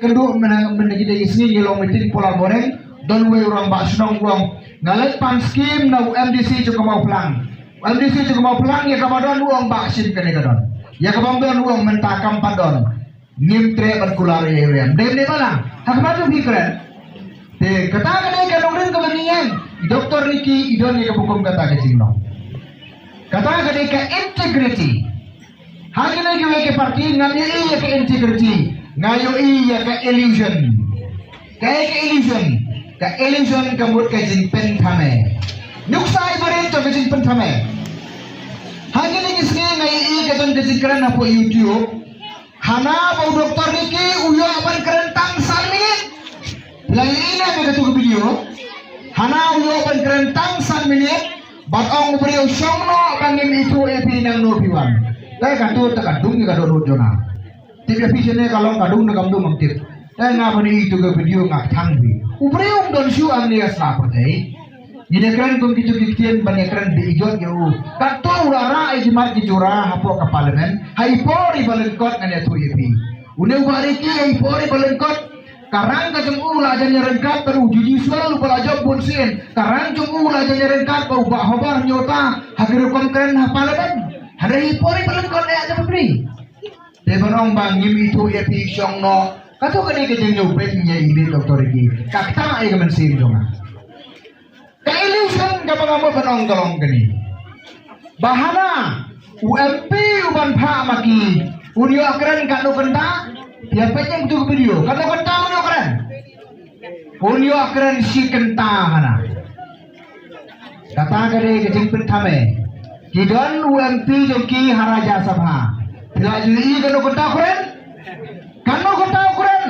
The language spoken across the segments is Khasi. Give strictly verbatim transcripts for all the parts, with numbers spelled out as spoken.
Kynduh mynta, mynta kita ki sngi ngi long meeting Pulamoreng, don uwei u rangbah shnong u ong, nga leit pan skim na u M D C jong ka Mawphlang. U M D C jong ka Mawphlang ïa kaba don u ong ba shim kane ka don. Ïa kaba ym don u ong mynta kam pat don. Ngim treh ban kular ïa u ïa. Dei ne ba la. Ha kaba tu phi kren. Te kata ka dei ka nongrim kaba ngi ïeng. I Doctor Ricky i don ïa kaba kum kata ka jinglong. Kata ka dei ka integrity. Ha kine kiwei ki party ngam ïohi ïa ka integrity, nga ïohi ïa ka illusion. Kaei ka illusion? Ka illusion ka mut ka jingpynthame. Nuksa i barit jong ka jingpynthame. Ha kine ki sngi nga ïohi ka don ka jingkren hapoh YouTube. Hana ba u Doctor Ricky u ïoh ban kren tang san minit. Phi la ïohi ne em ïa katu ka video? Hana u ïoh ban kren tang san minit bad ong u briew shong noh ba ngim ithuh ïa phi nangno phi wan. Te katu te ka dung ïa ka dohnud jong nga. Tip ïa phi shane ka long ka dung ne kam dung ngam tip. Te nga ban ïohi ïa katu ka video nga thang phi. U briew um don shuh hangne ha sla pyrthei. Ngin ïa kren kum kitu ki ktien ban ïa kren ba ijot ïa u. Katto u la rah ïa ki mat ki jura hapoh ka parliament. Ha i por iba lyngkot ngan ïathuh ïa phi. Une u Bah Ricky ha i por iba lyngkot. Ka rang ka jong u la jan ïaryngkat bad u Juji Shual uba la jop bun sien. Ka rang jong u la jan ïaryngkat bad u Bah Hober Hynñiewta ha ki rukom kren ha parliament. Hynrei ha i por iba lyngkot ïa ka pyrthei. Te ban ong ba ngim ithuh ïa phi shong noh. Kato ka dei ka jingñiewbeiñ ïa i Doctor Ricky. Ka ktah ïa ka mynsiem jong nga. Ka illusion kaba nga mut ban ong ka long kane. Ba hana u M P u ban phah ma ki un ïoh kren katno kynta? Ïa peit ïa katu ka video. Katno kynta un ïoh kren? Un ïoh kren shi kynta hana. Kata ka dei ka jingpynthame. Ki don u M P jong ki ha Rajya Sabha. Phi la ju ïohi katno kynta u kren? Katno kynta u kren?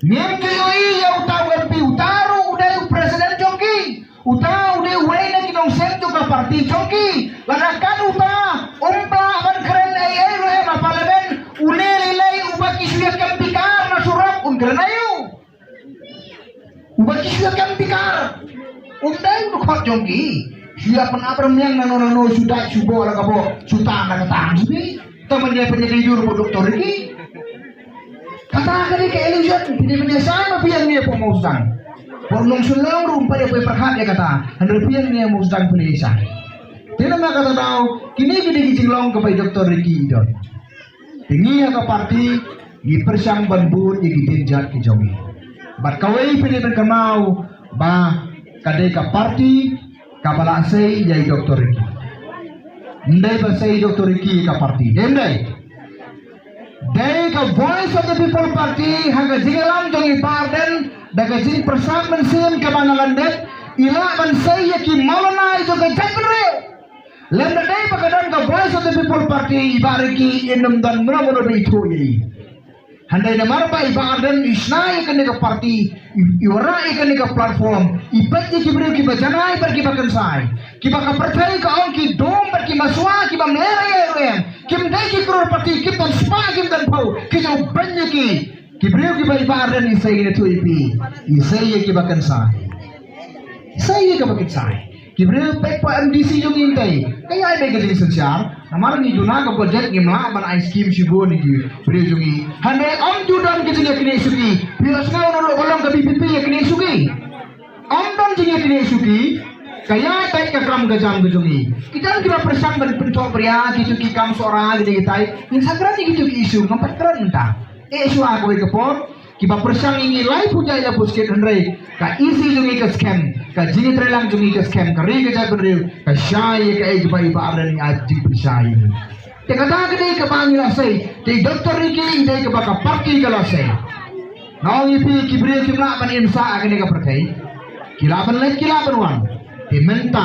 Ngim ju ïohi ïa uta u M P, uta ruh u dei u president jong ki. Uta u dei uwei na ki nongseng jong ka party jong ki. Lada kat uta um lah ban kren ei ei ruh em ha parliament, une lei lei uba ki shu ïa kem bikar na surok un kren aïu? Uba ki shu ïa kem bikar. Um dei u dkhot jong ki. Shu ïa pynap rmiang nano nano, shu dait shu boh la ka boh, shu tang la ka tang shu dei. Tang ban ïa pynïadei dur bad Doctor Ricky. Kata ka dei ka illusion, phi dei ban ïa shai ma phi ïa ngi hapoh Mawsynram. Bad u nongshun long ruh um pat ïa poi pyrkhat ïa kata. Hynrei phi ïa ngi ha Mawsynram phi dei ïa shai. Te namar kata daw, kine ki dei ki jinglong kaba i Doctor Ricky i don. Te ngi ha ka party ngi pyrshang ban bud ïa ki dienjat ki jong ngi. Bad kawei phi dei ban kynmaw ba ka dei ka party kaba la sei ïa i Doctor Ricky. Ym dei ba sei i Doctor Ricky ïa ka party. Dei ym dei? Dei ka Voice of the People Party ha ka jingïalam jong i Bah Ardent da ka jingpyrshang mynsiem kaba na lyndet i lah ban sei ïa ki mawlynnai jong ka jaitbynriew. Lymda dei ba ka don ka Voice of the People Party, i Bah Ricky in ym don mano mano ba ithuh ïa i. Hynrei namar ba i Bah Ardent i shna ïa kane ka party, i, i wanrah ïa kane ka platform, i peit ïa ki briew kiba janai bad kiba kynsai, kiba ka pyrthei ka ong ki dum bad ki maswa, kiba mlien ïa ruh em, kim dei ki crorepati, kim don spah kim don phew, ki jubab ïa ki. Ki briew kiba i Bah Ardent i sei ïa ki, i sei ïa kiba kynsai. Sei ïa kiba kynsai. Ki briew peit pa M D C jong ngi ntai. Ka ïai dei ka jingsynshar. Namar ngi duna ka budget ngim lah ban ai skim shibun ïa ki briew jong ngi. Hynrei ym ju don ka jingïaknieh shuki. Phi ïohsngew na ruh ka long ka V P P ïaknieh shuki. Ym don jingïaknieh shuki. Ka ïai peit ka kam ka jam ka jong ngi. Ki don kiba pyrshang ban pynthok bria kitu ki kam Sohra ki dei kitai. Ngin sa kren ïa kitu ki issue ngam pat kren mynta. Eh shuwa kawei ka por. Kiba pyrshang ïa ngi lai phew jait lai phew skit hynrei ka issue jong ngi ka skhem, ka jingïatreilang jong ngi ka skhem, ka ri ka jaitbynriew ka shai ïa kaei kaba i Bah Ardent i ai jingpynshai ïa ngi. Te kata ka dei kaba ngi la sei, te Doctor Ricky i dei kaba ka party ka la sei. Nga ong ïa phi ki briew kim lah ban im sah ha kane ka pyrthei. Ki lah ban leit ki lah ban wan. Te mynta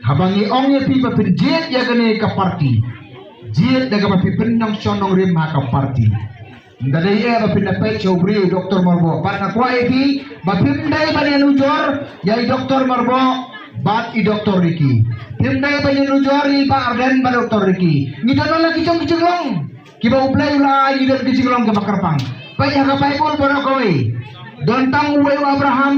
haba ngi ong ïa phi ba phin jied ïa kane ka party, jied da kaba phi pynshong nongrim ha ka party. Ym da dei eh ba phin da peit sha u briew Doctor Myrboh. Bad nga kwah ïa phi ba phim dei ban ïanujor ïa i Doctor Myrboh bad i Doctor Ricky. Phim dei ban ïanujor ïa i Bah Ardent bad Doctor Ricky. Ngi don la ki jong ki jinglong kiba U Blei u la ai, ngi don ki jinglong kiba kyrpang. Peit ha ka Baibl baroh kawei. Don tang uwei u Abraham,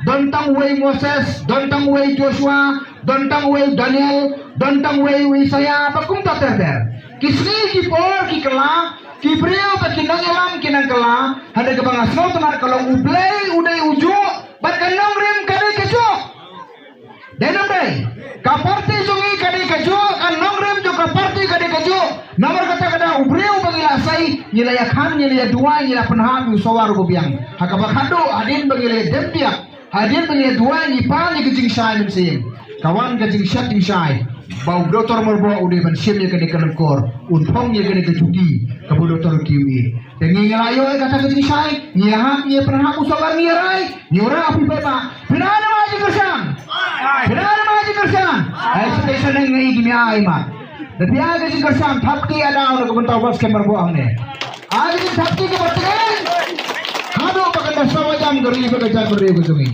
don tang uwei u Moses, don tang uwei u Joshua, don tang uwei u Daniel, don tang uwei u Isaiah, ba kumta ter ter. Ki sngi ki por ki kylla, ki briew bad ki nongïalam ki nang kylla, hynrei kaba nga sngewtynnat ka long U Blei u dei u juh bad ka nongrim ka dei ka juh. Dei ne em dei? Ka party jong ngi ka dei ka juh, ka nongrim jong ka party ka dei ka juh. Namar kata ka daw u briew ba ngi la sei, ngi la ïakhan, ngi la ïaduwai, ngi la pynhap ïa u Sohwar uba biang. Ha kaba khadduh hadien ba ngi la ïadem biang, hadien ba ngi la duwai, ngi pan ïa ka jingshai mynsiem, ka wan ka jingshad jingshai ba u Doctor Myrboh u dei ban shim ïa kane ka lyngkor, un phong ïa kane ka juti kaba u Doctor u kiew ïa. Te ngi la ïoh ïa kata ka jingshai, ngi ïahap, ngi pynhap u Sohwar, ngi ïarai, ngi ïarai, phi paidbah, phi dei ne em ha jingkyrshan? Phi dei ne em ha jingkyrshan? Ai, shisha shisha ngi ïa ki mih ai ma. Da phi ai ka jingkyrshan, thap kti ïa daw na ka bynta u Bah Skhem Myrboh hangne. Ai ka jingthap kti kaba tyrkhong. Haduh ba kan da sawa jam ka ri bad ka jaitbynriew ka jong ngi.